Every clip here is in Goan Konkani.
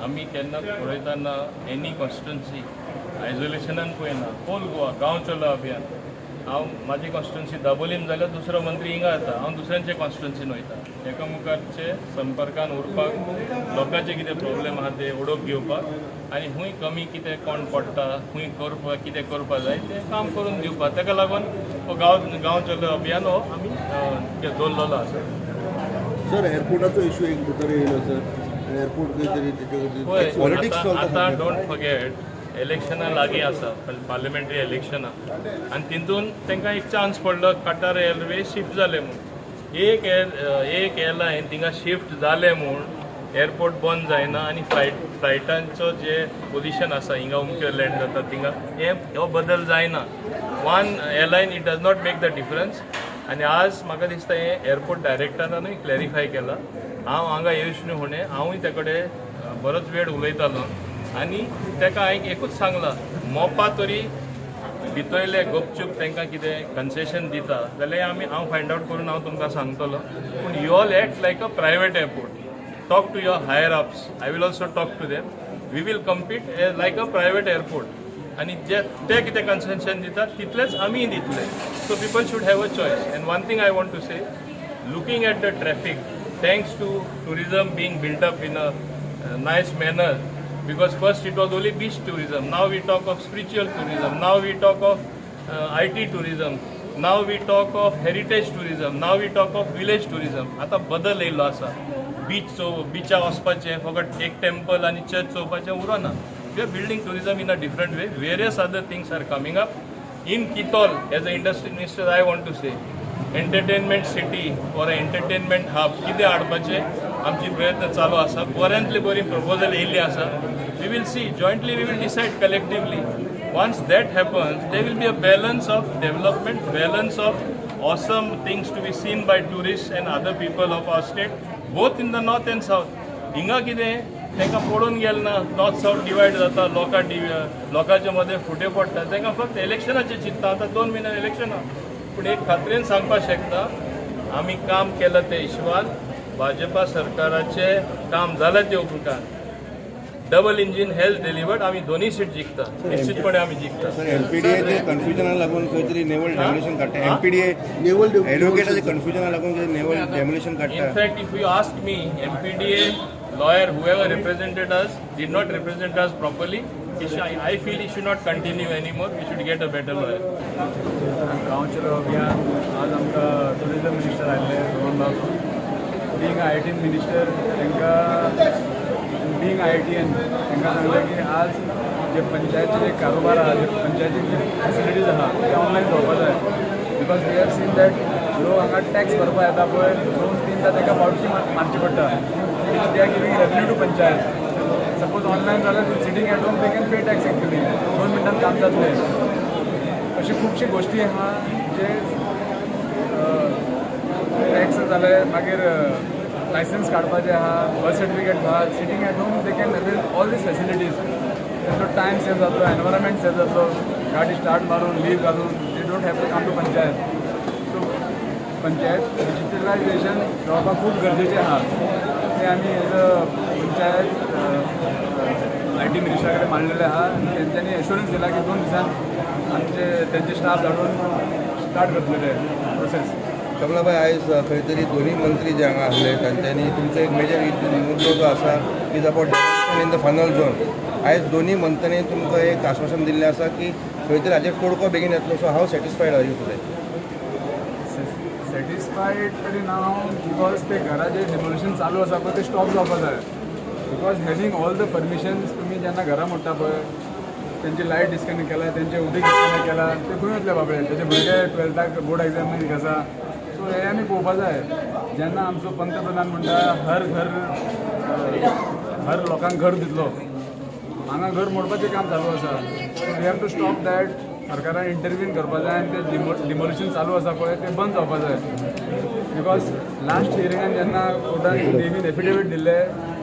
आमी केन्ना पळयतना एनी कॉन्स्टिट्युन्सी आयजोलेशनान पळयना. होल गोवा गांव चलो अभियान. हांव म्हाजी कॉन्स्टिट्युन्सी दाबोलीन जाल्यार दुसरो मंत्री हिंगा येता, हांव दुसऱ्यांचे कॉन्स्टिट्युन्सीन वयता. एकामुखारचे संपर्कान उरपाक, लोकांचे कितें प्रॉब्लेम आहा ते ओडोप घेवपाक आनी खूंय कमी कितें कोण पडटा, खूंय करपाक कितें करपाक जाय तें काम करून दिवपाक. ताका लागून हो गांव गांव चलो अभियान हो आमी दवरलेलो आसा. सर, एअरपोर्टाचो इशू एक भितर येयलो सर. एअरपोर्ट खंय तरी पळय, तेजे पॉलिटिक्स आतां चलता आतां सध्या. Don't forget, इलेक्शनां लागीं आसा, पार्लिमेंटरी इलेक्शनां, आनी तितून तांकां एक चान्स पडलो कटार एअरवे शिफ्ट जाले म्हूण. एक एअरलायन थिंगा शिफ्ट जालें म्हूण एअरपोर्ट बंद जायना आनी फ्लायटांचो जे पोजिशन आसा, हिंगा अमक्यो लँड जाता थिंगा, हे हो बदल जायना. One airline, it does not make the difference. आनी आज म्हाका दिसता हें एअरपोर्ट डायरेक्टरानूय क्लॅरिफाय केलां. हांव हांगा येवचे न्हू फुडें हांवूय त्या कडेन बरोच वेळ उलयतालो आनी ताका हांवें एकूच सांगलां, मोपा तरी भितरले गपचूप तांकां कितें कन्सेशन दिता जाल्यार आमी हांव फायंड आवट करून हांव तुमकां सांगतलो. पूण you all act like a private airport. Talk to your higher ups. I will also talk to them. We will compete like a private airport आनी जे ते कितें कन्सेशन दितात तितलेच आमीय दितले. So people should have a choice. And one thing I want to say, looking at the traffic, thanks to tourism being built up in a nice manner, because first it was only beach tourism, now we talk of spiritual tourism, now we talk of IT tourism, now we talk of heritage tourism, now we talk of village tourism. आतां बदल येयल्लो आसा. बीच बिचा वचपाचें, फकत एक टेम्पल आनी चर्च चोवपाचें उरना. We are building tourism in a different way. Various other things are coming up in Quitol. As a industry minister, I want to say, entertainment city or entertainment hub कितें हाडपाचें आमची प्रयत्न चालू आसा. बऱ्यांतली बरी प्रपोजल येयल्ली आसा. We will see jointly, we will decide collectively. Once that happens, there will be a balance of development, balance of awesome things to be seen by tourists and other people of our state, both in the north and south. हिंगा कितें तांकां पडून गेलें ना, नॉर्थ सावथ डिवायड जाता, लोकां लोकांच्या मदें फुटे पडटा. तांकां फक्त इलेक्शनाचें चिंतता. आतां 2 म्हयन्यान इलेक्शनां. पूण एक खात्रेन सांगपाक शकता, आमी काम केलां ते हिशोबान भाजपा सरकाराचें काम जालें ते उपरांत double engine has delivered. आमी दोन्ही सीट जिखता, निश्चितपणे आमी जिखता. सर, एमपीडीएचे कन्फ्युजनाक लागून खंय तरी नेवल डेमोलिशन काडटा एमपीडीए. नेवल एडवोकेटाचे कन्फ्युजनाक लागून नेवल डेमोलिशन काडटा. In fact, if you ask me, MPDA lawyer, whoever represented us, did not represent us properly. I feel he should not continue anymore. We should get a better lawyer. गांव चलो अभियान, आज आमकां टुरिजम मिनिस्टर आयिल्ले रोहन बाब. बींग IT minister तांकां, बींग आयटीएन, तांकां सांगलें की आज जे पंचायतीचे जे कारोबार आहा, जे पंचायतीची जे फॅसिलिटीज आहा, ते ऑनलायन जावपा जाय, because we have seen that लोक हांगा टॅक्स भरपा येता पळय, दोन तीनदा ताका पावटी मारची पडटा. They are giving revenue to panchayat. Suppose online जाल्यार sitting at home they can pay tax actually. 2 मिनटान काम जातलें. अशी खुबशी गोश्टी आहा, जे टॅक्स जाले, मागीर लायसन्स काडपाचें आहा, बर्थ सर्टिफिकेट आहा, sitting at home they can avail all these facilities. तेंचो टायम सेव जातलो, एनवायरमेंट सेव जातलो. गाडी स्टार्ट मारून, लीव घालून, they don't have to come to panchayat. So panchayat digitalisation जावपाक खूब गरजेचें आहा. तें आमी एज अ पंचायत IT मिनिस्टरा कडेन मांडलेलें आहा आनी तेंच्यांनी एश्योरन्स दिला की 2 दिसान आमचे तेंचे स्टाफ धाडून स्टार्ट करतले ते प्रोसेस. कमलाबाई, आयज खंय तरी दोन्ही मंत्री जे हांगा आसले, तांच्यांनी तुमचो एक मेजर मुद्दो जो आसा is about in the final zone. आयज दोन्ही मंत्र्यांनी तुमकां एक आश्वासन दिल्लें आसा की खंय तरी हाजेर तोडको बेगीन येतलो. So how satisfied are you today? Satisfied तरी ना हांव, because ते घराचें डेमोलिशन चालू आसा पळय, ते स्टॉप जावपा जाय, because having all the permissions तुमी जेन्ना घरां मोडटा पळय, तेंची लायट डिस्कनेक्ट केला, तेंचें उदीक डिस्कनेक्ट केला, ते खंय वतले बाबडे? तेजे भुरगे ट्वेल्थाक बोर्ड एग्जामीक आसा. सो हें आमी पळोवपा जाय. जेन्ना आमचो पंतप्रधान म्हणटा, हर घर, हर लोकांक घर दितलो, हांगा घर मोडपाचें काम चालू आसा. So we have to stop that. सरकारान इंटरवीन करपा जाय आनी तें डिमोलिशन चालू आसा पळय, तें बंद जावपा जाय, because last हियरिंगान जेन्ना कोर्टान नेवीन एफिडेवीट दिल्ले,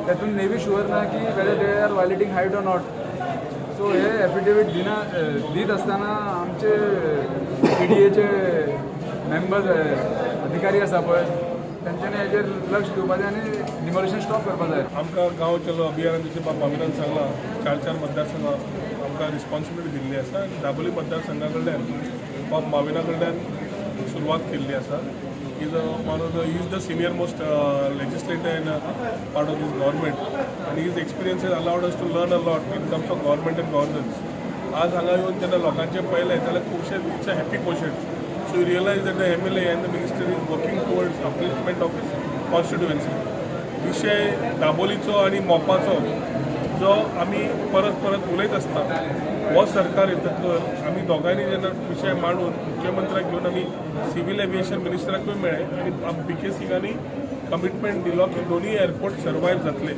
तेतून नेवी शुअर ना की whether they are violating height or not. So hey affidavit दिना दीत आसतना आमचे पीडीएचे मेंबर्स, अधिकारी आसा पळय तेंच्यांनी हेजेर लक्ष दिवपाचें आनी डिमोलिशन स्टॉप करपा जाय. आमकां गांव चलो अभियानान जशें बाब माविनान सांगलां, चार चार मतदारसंघां आमकां रिस्पॉन्सिबिलिटी दिल्ली आसा आनी दाबोली मतदारसंघा कडल्यान बाब माविना कडल्यान सुरवात केल्ली आसा. Is one of the is the senior most legislator and part of this government आनी his experience has allowed us to learn a lot in terms of government and governance. आज हांगा येवन जेन्ना लोकांचें पळयलें जाल्यार खुबशे, it's a happy quotient. So you realize that the MLA and the minister is working towards upliftment of his constituency. विशय दाबोलीचो आनी मोपाचो जो आमी परत परत उलयत आसता, हो सरकार येतकर आमी दोगांयनी जेन्ना विशय मांडून मुख्यमंत्र्याक घेवन आमी सिवील एविएशन मिनिस्टराकूय मेळ्ळे आनी बी के सिंगांनी कमिटमेंट दिलो की दोनूय एअरपोर्ट सर्वायव जातले.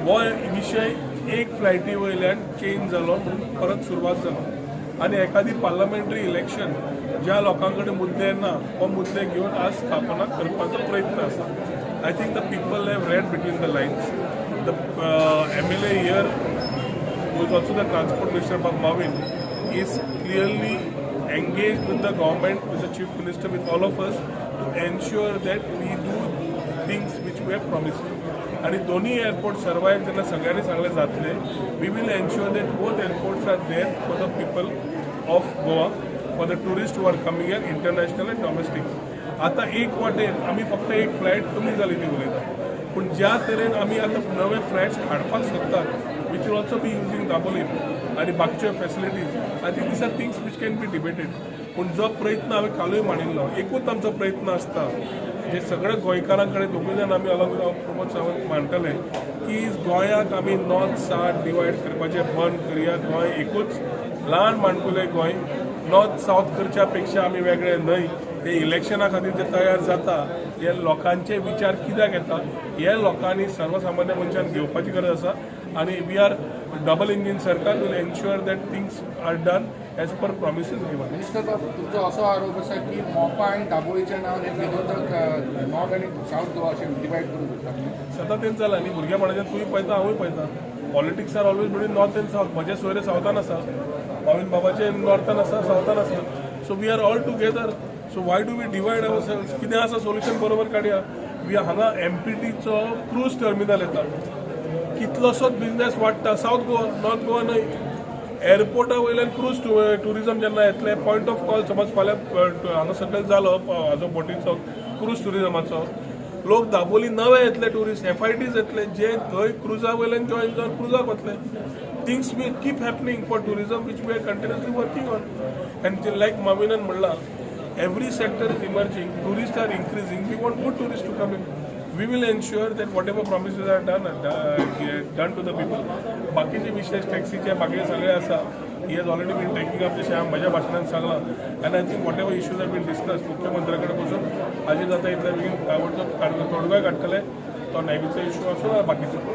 हो विशय एक फ्लायटी वयल्यान चेंज जालो म्हणून परत सुरवात जालो आनी एखादी पार्लमेंटरी इलेक्शन ज्या लोकां कडेन मुद्दे ना, हो मुद्दे घेवन आज स्थापना करपाचो प्रयत्न आसा. I think the people have read between the lines. The MLA here, who is also the transport minister, Bob Marvin, is clearly engaged with the government, with the chief minister, with all of us to ensure that we do things which we have promised. आणि दोन्ही एअरपोर्ट सर्वायव जेन्ना सगळ्यांनी सांगलें जातले, we will ensure that both airports are there for the people of Goa, for the tourist who are coming here, international and domestic. आतां एक वाटेन आमी फक्त एक फ्लायट कमी जाली ती उलयता, पूण ज्या तरेन आमी आतां नवे फ्लायट्स हाडपाक सोदतात, which will also be using Dabolim आनी बाकीच्यो facilities, I think these are things which can be debated. पूण जो प्रयत्न हांवें कालूय मांडिल्लो, एकूच आमचो प्रयत्न आसता जे सगळे गोंयकारां कडेन दोगूय जाण आमी अलॉंग विथ प्रमोद सावंत मांडटले की गोंयाक आमी नॉर्थ सावथ डिवायड करपाचें बंद करया. गोंय एकूच ल्हान माणकुलें गोंय. नॉर्थ सावथ करच्या पेक्षा आमी वेगळे न्हय. ते इलेक्शना खातीर जे तयार जाता, हे लोकांचे विचार कित्याक येता, हे लोकांनी सर्वसामान्य मनशान घेवपाची गरज आसा. आनी we are double engine सरकार will ensure that things are done as per promises given. Minister बाब, तुमचो असो आरोप आसा की मोपा आनी दाबोळीच्या नांवान हे विरोधक नॉर्थ आनी सावथ गोवा अशें डिवायड करूंक सोदतात. सदां तेंच जालां न्ही. भुरगेपणाच्यान तूंय पळयता, हांवूय पळयता, politics are always between north and south. म्हजे सोयरे सावथान आसा, माविन बाबाचे नॉर्थान आसा, सावथान आसा. So we are all together, so why do we divide ourselves? कितें आसा सोल्युशन बरोबर काडया. वी हांगा एमपीटीचो क्रूज टर्मिनल येता, कितलोसोच बिझनेस वाडटा. सावथ गोवा, नॉर्थ गोवा न्हय. एअरपोर्टा वयल्यान क्रूज टुरिजम जेन्ना येतलें, पॉयंट ऑफ कॉल समज फाल्यां हांगा सकयल जालो हाजो बोटीचो क्रूज टुरिजमाचो, लोक दाबोली नवे येतले, टुरिस्ट एफआयटीज येतले जे थंय क्रुजा वयल्यान जॉयन जावन क्रुजाक वतले. Things will keep happening for tourism, which we are continuously working on. And like माविनान म्हणलां, every sector is emerging, tourist are increasing. We want good tourist to come in. We will ensure that whatever promises are done to the people. बाकीचे विशेष टॅक्सीचे बाकीचे सगळे आसा, he has already been taking up, जशें हांवें म्हज्या भाशणान सांगलां. And I think whatever issues have been discuss मुख्यमंत्र्या कडेन बसून हाजेर जाता इतले बेगीन ताबडतोब तोडगोय काडटले, तो नेवीचो इशू आसूं वा बाकीचो.